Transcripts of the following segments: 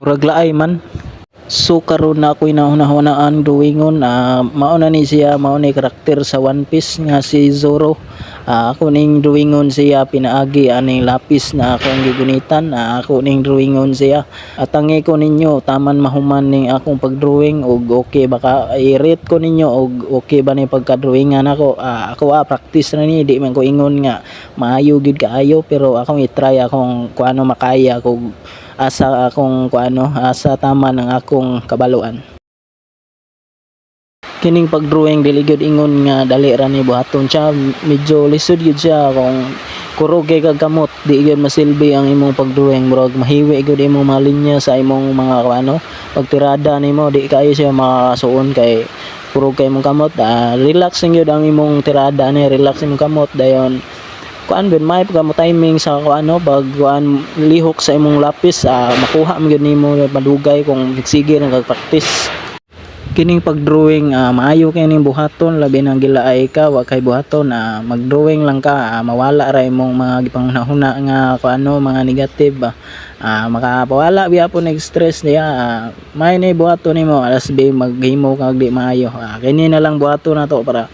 Murag laay man. So karon na ako'y nahuna-hunaan drawingon, mao na ni siya, mao ni karakter sa One Piece nga si Zoro. Ako ning drawingon siya pinaagi aning lapis na akong gigunitan. Ako ning drawingon siya. Atangi ko ninyo taman mahuman ning akong pagdrawing og okay baka i-rate ko ninyo og okay ba ni pagka-drawingan nako. Ako practice na ni, di man ko ingon nga maayo gyud kaayo, pero akong i-try akong kuano makaya kog asa akong kuano asa tama ng akong kabaluan. Kining pag-drawing, dili gyud ingon nga dali ra ni buhaton siya, medyo lisod gyud siya. Kung kurog kay kag kamot, di gyud masilbi ang imong pag-drawing, murag mahiwi gyud imong mga linya sa imong mga kuano pagtirada nimo, di kaayo siya makasuon kay kurog kay imong kamot. Relax lang gyud ang imong tirada ni, relax imong kamot, dayon kuan gyud may pagka mo timing sa kuano pag kuan lihok sa imong lapis, makuha man gyud nimo madugay kung sige lang kag practice. Kining pag-drawing, maayo kay ning buhaton, labi nang gilaay ka, wa kay buhaton, mag-drawing lang ka, mawala ra imong mga gipanghuna-huna nga kuano mga negative ba. Makapawala gyapon og stress niya. May ni buhaton nimo alas B maghimo kag di maayo. Kini na lang buhaton nato para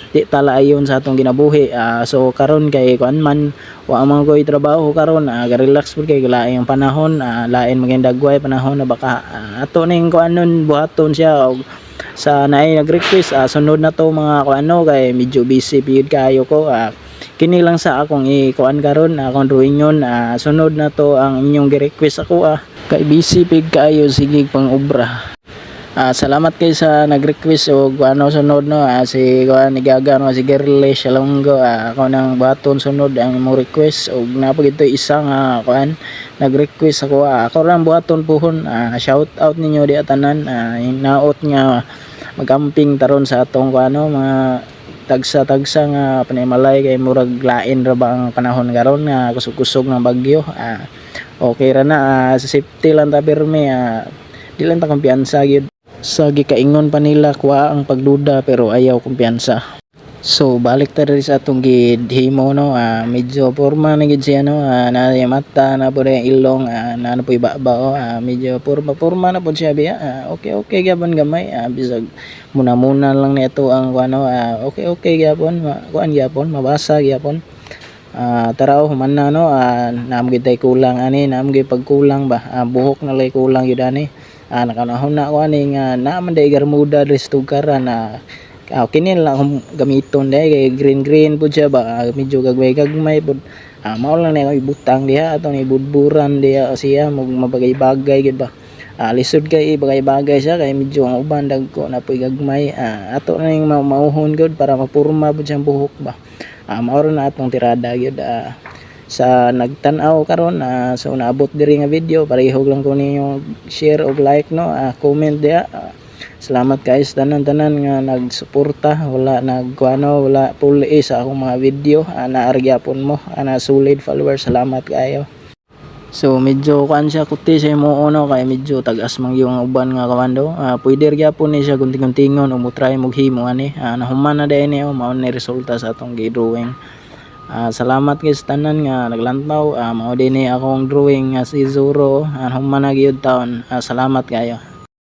di ta laayon sa atong kinabuhi. So karon kay kuan man, wa man koy trabaho karon, ga-relax pud kay lain ang panahon, lain man dagway panahon na baka. Ato ning kuanon buhaton siya og sa naay nag-request, sunod na to mga kuano kay medyo busy gyud kaayo ko. Kini lang sa akong i-kuan karon, akong drawingon. Sunod na to ang inyong gi-request ako, kay busy pig kaayo, sige pang obra. Salamat kay sa nag-request og ano sunod no, si kuan ni Gaga no, si Girly Shalongo, ako nang buhaton sunod ang imong request og naa pa gito'y isa nga kuan nag-request ako, ako lang buhaton puhon. Shout out ninyo di tanan, naot nga magamping taron sa atong kuano mga tagsa-tagsa nga panimalay kay murag lain ra ba ang panahon karon nga kusog-kusog ng bagyo. Okay ra na, sa safety lang ta pirmi, di lang ta kumpiyansa gyud sa gikaingon pa nila kuha ang pagduda, pero ayaw kumpiyansa. So balik ta diri sa atong gihimo no, medyo porma na gid siya no, naa yung mata, naa pod yung ilong, naa na poy baba oh, medyo porma porma na pod siya biya. Okay okay gyapon gamay, bisag muna-muna lang ni ato ang kuano, okay okay gyapon, kuan gyapon, mabasa gyapon. Taraw human na no, naa man gyud tay kulang ani, naa man gyud pagkulang ba, buhok na lay kulang gyud ani. Nakanahuna ko ani nga naa man day garmuda diri sa tugkaran na kini lang akong gamiton dai kay green green pud siya ba, medyo gagmay gagmay pud. Mao lang na akong ibutang diha, atong ibudburan diha siya mag mabagay-bagay gyud ba. Lisod kay ibagay-bagay siya kay medyo ang uban dagko na poy gagmay. Ato na ning mauhon gyud para mapurma pud siyang buhok ba. Mao ra na atong tirada gyud. Sa nagtan-aw karon, so naabot diri nga video, parehog lang ko ninyo share og like no, comment diha. Salamat kaayo sa tanan-tanan nga nagsuporta, wala nagkuano, wala puli sa akong mga video, naa ra gyapon mo, na solid followers, salamat kaayo. So medyo kuan siya, kuti sa imo no, kay medyo tag-as man yung uban nga kawando. Pwede ra gyapon ni siya gunting-guntingon o mo try mo himo ani. Nahuman na diay ni oh, mao ni resulta sa atong gi-drawing. Salamat kay sa tanan nga naglantaw. Mao din ni akong drawing nga si Zoro. Human na gyud taon. Salamat kaayo.